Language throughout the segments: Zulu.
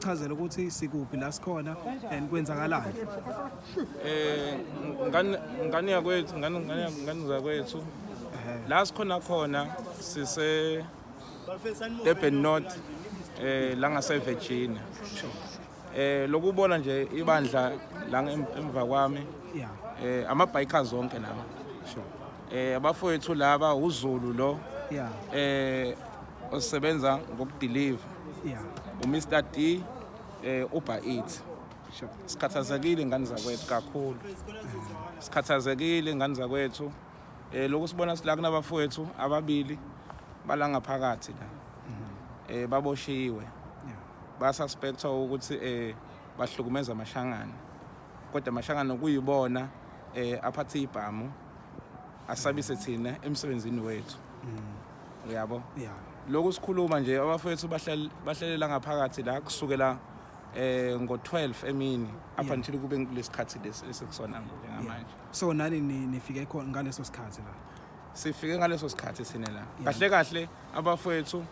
Chazela ukuthi sikuphi la sikhona and kwenzakalani. Ngane yakwethu, ngane zakwethu, la sikhona khona sise Durban North, la ngase Virginia. Lokubona nje ibandla la emva kwami, ama bikers zonke lawa. Abafowethu laba uZulu lo, osebenza ngokudeliver, uMr D, Uber Eats. Sikhathazekile, ingane zakwethu, kakhulu. Sikhathazekile, ingane zakwethu. Lokhu sibona sila kunabafowethu ababili bala ngaphakathi la. Baboshiwe. Basuspectwa ukuthi bahlukumeza amashangana. Kodwa amashangana kuyibona aphathe ibhamu asabise thina emsebenzini wethu. Uyabo? Yeah. Lokhu sikhuluma nje abafowethu bahlelela ngaphakathi la kusukela ngo-12 emini up until kube kulesikhathi lesi esikusona njengamanje. So nani nifike khona ngaleso sikhathi la? Sifike ngaleso sikhathi sine la. Kahle kahle abafowethu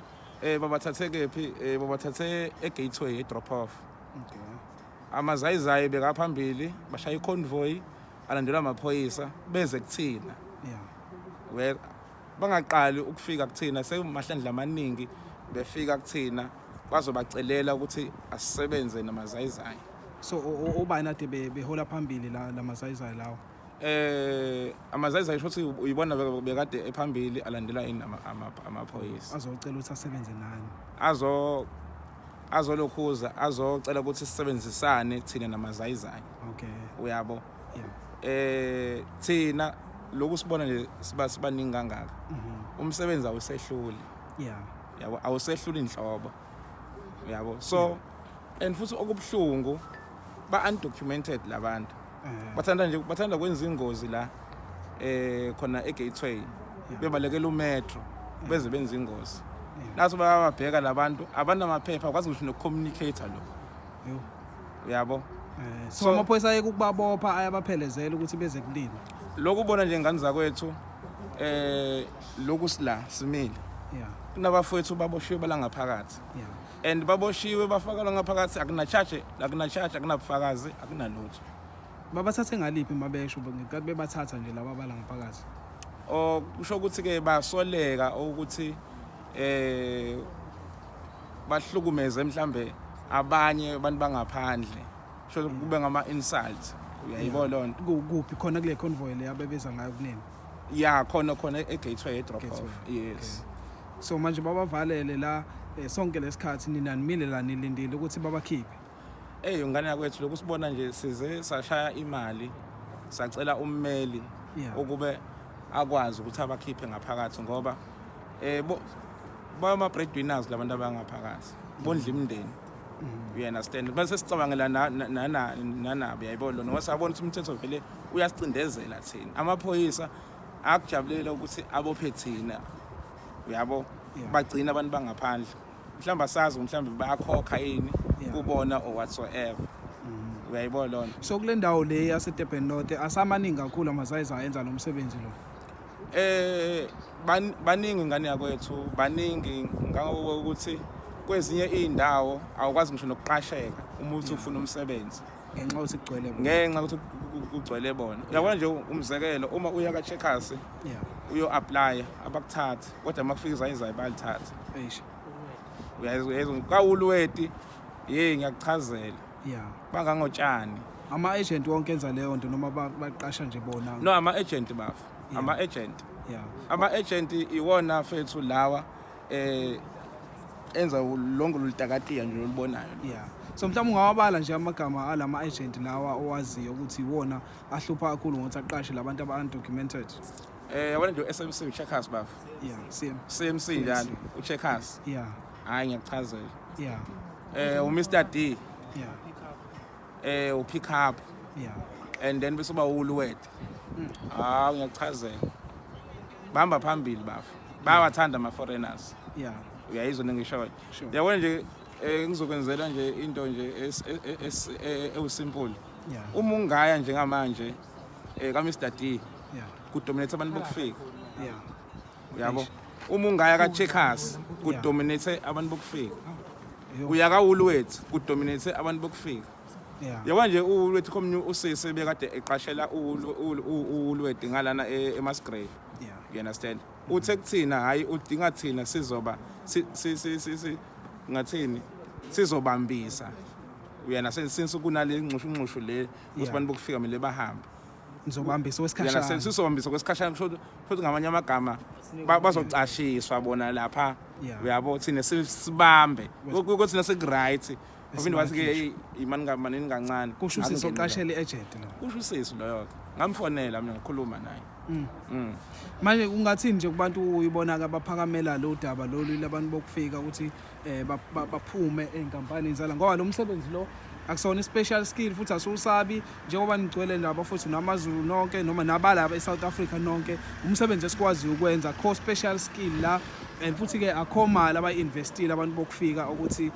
babathathe kephi? Babathathe e-Gateway, e-drop off. Amazayizayi bekaphambili, bashaya iconvoy, alandelwa amaphoyisa beze kuthina. We bangaqali ukufika kuthina, sekumahlandla amaningi befika kuthina bazobacelela ukuthi asisebenze namazayizayi. So ubani ade behola phambili la lamazayizayi lawo? Amazayizayi sho ukuthi uyibona bekade ephambili, alandelwa yini amaphoyisa. Azocela ukuthi asebenze nani? Azolokhuza, azocela ukuthi sisebenzisane thina namazayizayi. Uyabo? Yeah. Thina lokhu sibona nje siba sibaningi kangaka, umsebenzi awusehluli. Yabo, awusehluli inhlobo, yabo. So and futhi okubuhlungu, ba undocumented labantu. Bathanda nje, bathanda kwenza ingozi la khona eGateway, bebalekela umetro, beze benza ingozi. Naso bayababheka labantu, abanamaphepha, akwazi ngisho nokucommunicate lo. Yo. Uyabo? So amaphoyisa ayeke ukubabopha, ayabaphelezela ukuthi beze kulina? Lokhu ubona nje, ngane zakwethu, lokhu sila simile, kunabafowethu baboshiwe bala ngaphakathi, and baboshiwe bafakelwa ngaphakathi, akuna charge, akuna charge, akunabufakazi, akunalutho. Babathathe ngaliphi mabesho ngenkathi bebathatha nje laba abala ngaphakathi? O kusho ukuthi ke basoleka ukuthi bahlukumeze mhlambe abanye abantu bangaphandle, kusho kube ngama insult, uyayibona loo nto. Kuphi khona kule convoy le abebeza ngayo kunini? Ya, khona khona e-Gateway, e-drop off. Gateway. Yes. So manje babavalele la sonke lesikhathi, nina nimile la nilindile ukuthi babakhiphe? Ey, ngane yakwethu, lokhu sibona nje size sashaya imali, sacela ummeli ukube akwazi ukuthi abakhiphe ngaphakathi, ngoba bama breadwinners labantu abangaphakathi, bondla imindeni, you understand? Bese sicabangela nanabo, yayibona lona, ngoba sabona ukuthi umthetho vele uyasicindezela thina. Amaphoyisa akujabulela ukuthi abophe thina, uyabo? Bagcina abantu bangaphandle, mhlawumbe asazi, mhlawumbe bayakhokha yini kubona or whatsoever, uyayibona lona. So kule ndawo le yaseDurban North asamaningi kakhulu amazayizayi enza lo msebenzi lo? Baningi, ngane yakwethu, baningi ngangokuthi kwezinye izindawo awukwazi ngisho nokuqasheka uma uthi ufuna umsebenzi. Ngenxa yokuthi kugcwele bona. Ngenxa yokuthi kugcwele bona. Uyabona nje, umzekelo, uma uya ka-Checkers uyo-applya, abakuthathi, kodwa uma kufika izayizayi bayalithatha. Eish. Uyayizwa kaWoolworths, ye, ngiyakuchazela, bangangotshani. Ama-agent wonke enza leyo nto noma baqasha nje bona? No, ama-agent bafu, ama-agent, ama-agent iwona fethu lawa enza lonke lolutakatiya nje olubonayo. Yeah, so mhlawumbe ungawabala nje amagama alama agent lawa owaziyo ukuthi iwona ahlupha kakhulu ngokuthi aqashe labantu aba-undocumented? Yabona nje u-SMC, uCheckers bafu. Yeah, CM. CMC njalo, uCheckers. Hayi, ngiyakuchazela. uMr D, upick up, and then bese uba uWoolworth. Hawu, ngiyakuchazela, bahamba phambili bafu, bayawathanda ama-foreigners. Uyayizwa nengishoyo? Yabona nje, ngizokwenzela nje into nje ewusimple. Uma ungaya njengamanje ka-Mr D, kudominate abantu bokufika. Uyabo, uma ungaya ka-Checkers, kudominate abantu bokufika. Uya kaWoolworths kudominate abantu bokufika. Yeah. Yabo nje uWoolworths komunye usisi bekade eqashela uWoolworths ngalana eMasgrave. Yeah. You understand? Uthe kuthina hayi udinga thina sizoba si si si si, si ngathini sizobambisa. Uyena since kunale nxushu nxushu le ukuthi Yeah. abantu bokufika kumele bahambe. Nizobambisa Uyena okwesikhashana. sizobambisa kwesikhashana kusho futhi ngamanye amagama bazocashiswa bona lapha. Yeah. Uyabo thina sibambe. Ukuthi thina seku-right. Baphinde bathi ke Esibakhishwa. "Hey, imani ngamanini kancane. Kusho usisi Akungeni oqashela i-agent lo. la." Kusho usisi loyo ke. Ngamfonela mina ngikhuluma naye. Manje ungathini nje kubantu uyibona ke abaphakamela lo daba lolu labantu bokufika ukuthi baphume einkampanini zala ngoba lo msebenzi lo akusona i-special skill futhi asiwusabi njengoba nigcwele ndaba futhi namaZulu nonke noma nabalapha e-South Africa nonke umsebenzi esikwaziyo ukwenza kho special skill la and futhi ke akho mali abayi-investile abantu bokufika ukuthi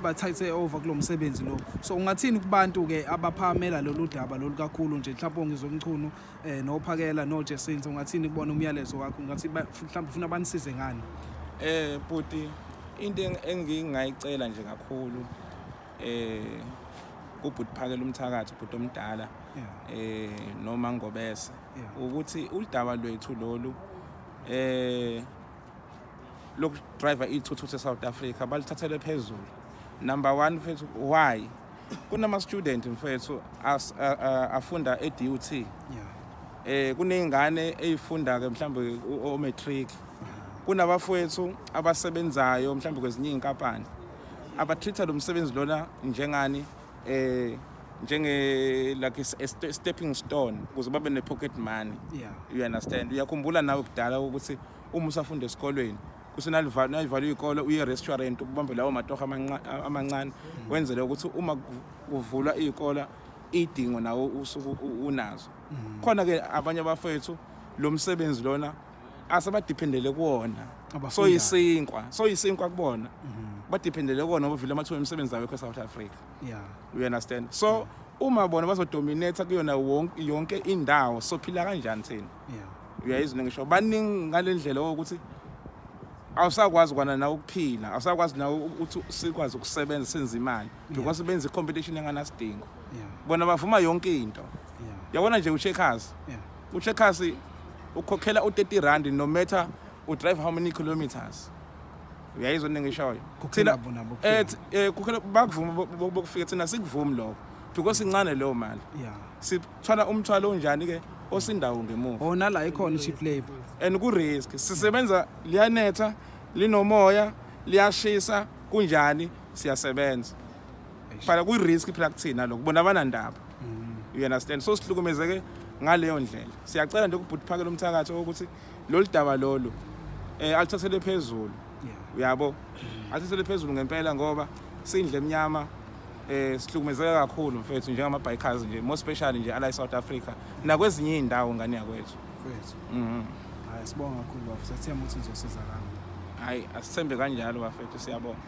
bathathe over kulo msebenzi lo. So ungathini kubantu ke abaphakamela lolu daba lolu kakhulu nje mhlawumbe ongizomchunu nophakela noJacinta, ungathini kubona umyalezo wakho, ungathi mhlawumbe ufuna banisize ngani? Bhuti, into engingayicela nje kakhulu kubhuti Phakela umthakathi, ubhuti omdala noma Ngobese ukuthi udaba lwethu lolu lokudriver iy'thuthuthu e-South Africa balithathele phezulu. Number 1 mfethu, why? Kunama student mfethu afunda e-DUT. Kuney'ngane ey'funda ke mhlambe o-matric. Kunabafowethu abasebenzayo mhlambe kwezinye iy'nkampani abatreat-a lo msebenzi lona njengani njenge like a stepping stone ukuze babe ne pocket money. You understand? Uyakhumbula nawe kudala ukuthi uma usafunda esikolweni kusenalivalwa iy'kole uye restaurant ubambe lawo matoho amancane wenzele ukuthi uma kuvulwa iy'kola idingo nawo usuku unazo. Khona ke abanye abafethu lo msebenzi lona asabadependele kuwona. Abafundayo. Soyisinkwa kubona. Badependele kuwona ngoba vele amathuba emisebenzi awekho eSouth Africa. You understand? So uma bona bazodominate kuyona yonke indawo sophila kanjani thina? Uyayizwa ngisho baningi ngalendlela ukuthi awusakwazi kwana nawe ukuphila, awusakwazi nawe ukuthi sikwazi ukusebenza senze imali because benza i-competition enganasidingo. Bona bavuma yonke into. Yabona nje uCheckers. uCheckers ukhokhela u30 rand no matter u drive how many kilometers. Uyayizwa nengishoyo. Kukhokhela bona bokufika. Kukhokhela bakuvuma bokufika, thina sikuvumi lokho because incane leyo mali. Sithwala umthwalo onjani ke osindawo ngemuva. Ona la ikhona cheap labor. And ku risk sisebenza liyanetha linomoya liyashisa kunjani siyasebenza. Phela ku risk phela kuthina lokho bona abanandaba. You understand? So sihlukumezeke ngaleyo ndlela. Siyacela nje ukubhuti Phakela umthakathi ukuthi lolu daba lolu alithathele phezulu. Uyabo? Alithathele phezulu ngempela ngoba sindle emnyama sihlukumezeka kakhulu mfethu njengama bikers nje more especially nje ala eSouth Africa nakwezinye izindawo ngane yakwethu. Mfethu. Hayi sibonga kakhulu bafethu. Sithemba ukuthi nizosizakala. Hayi asithembe kanjalo bafethu, siyabonga.